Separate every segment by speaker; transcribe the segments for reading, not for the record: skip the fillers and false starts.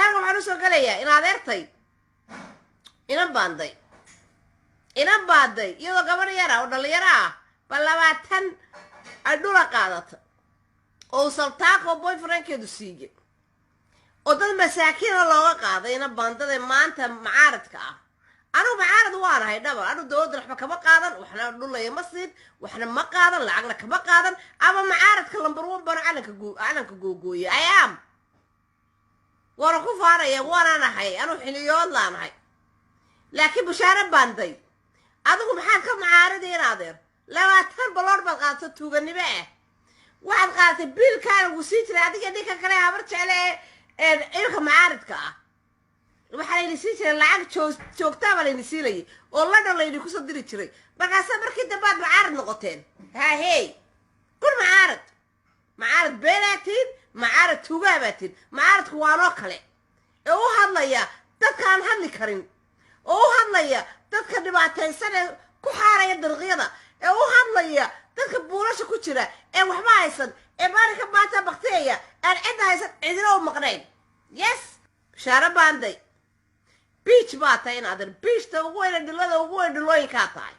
Speaker 1: Iminka halkan waxaan usoo gelayaa in adeertay inan baanday, inan baanday, iyadoo gabadh yara oo dhalinyaro ah ba 20 ay dhula qaadata oo saltaaqo boyfriendkeedu siiyey oo dad masaakiina looga qaaday. Ina baandada maanta macaaradka ah, anigu macaarad waanahay dhabar. Anigu dowladda waxba kama qaadan, waxna dhulaya ma siin, waxna ma qaadan, lacagna kama qaadan. Ama macaaradka number one bano calanka googooye I am, waana ku faanaya, waanaan ahay. Anigu xiliyood laanahay, laakiin Bushaare Baanday, adigu maxaad ka macaaridi? In adeer, 20 baloor baad qaadato tuuganimo ah. Waxaad qaadatay biilkaana wuu sii jiray adiga ninka kale Habar Jecle ee ilka macaaridka ah. Waxaa layni siin jiray lacag joogtaa baa layni siilayay oo London layni kusoo diri jiray. Markaasa markii dambe aad macaarid noqoteen. Haahey, kun macaarad, macaarad beenaatiin, macaarad tuugaa baatiin. Macaaradku waanoo kale ee u hadlaya dadka aan hadli karin, oo u hadlaya dadka dhibaataysan ee ku xaaraya dariiqyada, ee u hadlaya dadka buulasha ku jira ee waxba haysan, ee maalinka maanta baktiyaya, aan cidda haysan, cidina u maqnayn. Yes, Bishaaro Baanday, bitch baa tahay. In adeer, bitchta ugu weyne, dhilada ugu weyn dhilooyinkaa tahay.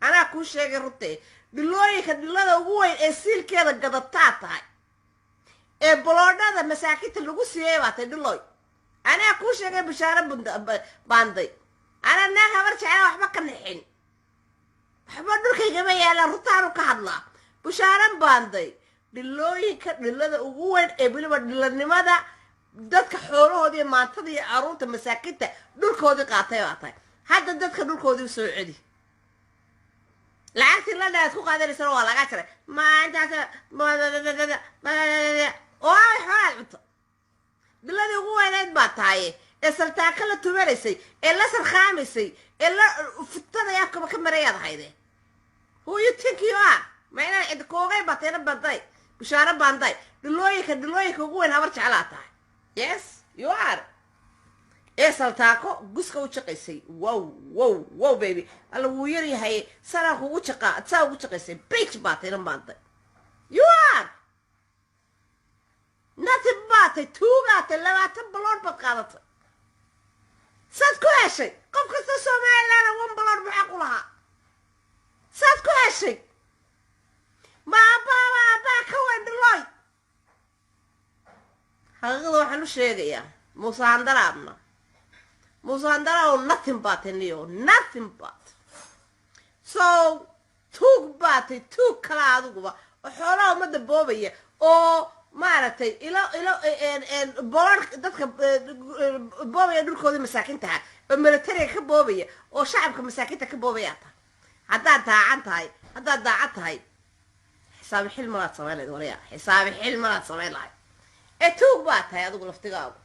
Speaker 1: Anaa kuu sheegay runtee. Dhilooyinka dhilada ugu weyn ee siilkeeda gadataa tahay, ee boloodhada masaakiinta lagu siiyey baa tahay, dhilooy. Anaa kuu sheegay, Bishaaro Baanday. Anaa naag Habar Jeclaa, waxba ka nixin, waxba dhulkaygama yaalaan, runtaanu ka hadlaa. Bishaaro Baanday, dhilooyinka dhilada ugu weyn ee weliba dhilanimada dadka xoolahoodii, maantada iyo caruurta masaakiinta dhulkoodii qaatay baa tahay. Hadda dadka dhulkoodii u soo celi. Lacagtii London aad ku qaadanaysana waa lagaa jaray maantaas oo aaway xoolaad cunto. Dhiladii ugu weyneyd baa tahay ee saltaaka la tumanaysay, ee la sarkhaamaysay, ee la futada afkaba ka marayaad ahayde. Who you think you are? Ma inaan cid koogay baa tayna? Banday, Bishaaro Baanday, dhilooyinka dhilooyinka ugu weyn Habar Jeclaa tahay. Yes, you are. Ee saltaako guska u jaqaysay. Wow, wow, wow, baby, alla wuu yar yahay, sanaan kugu jaqaa, saa ugu jaqaysay. Bitch baa tayna maantay. You are nothing baa tay, tuugaatay. 20 balood baad qaadatay. Saad ku heshay? Qof kasta Somalilandna one balood buu xaq u lahaa. Saad ku heshay? Ma aabbaaba aabbaa ka weyn dhilooy? Xaqiiqada waxaan u sheegayaa Muuse Handaraabna. Muuse Handaraab, nothing baa tay niyo, nothing but so tuug baa tay, tuug kala adiguba oo xoolaha ummadda boobaya oo maaragtay ilo bolor dadka boobaya, dhulkoodii masaakiintaha oo militariga ka boobaya oo shacabka masaakiinta ka boobayaa tahay. Haddaad daacan tahay, haddaad daacad tahay, xisaabi xil malaad samayn lahayd. Waryaa, xisaabi xil malaad samayn lahayd. Ee tuug baa tahay adigu laftigaagu.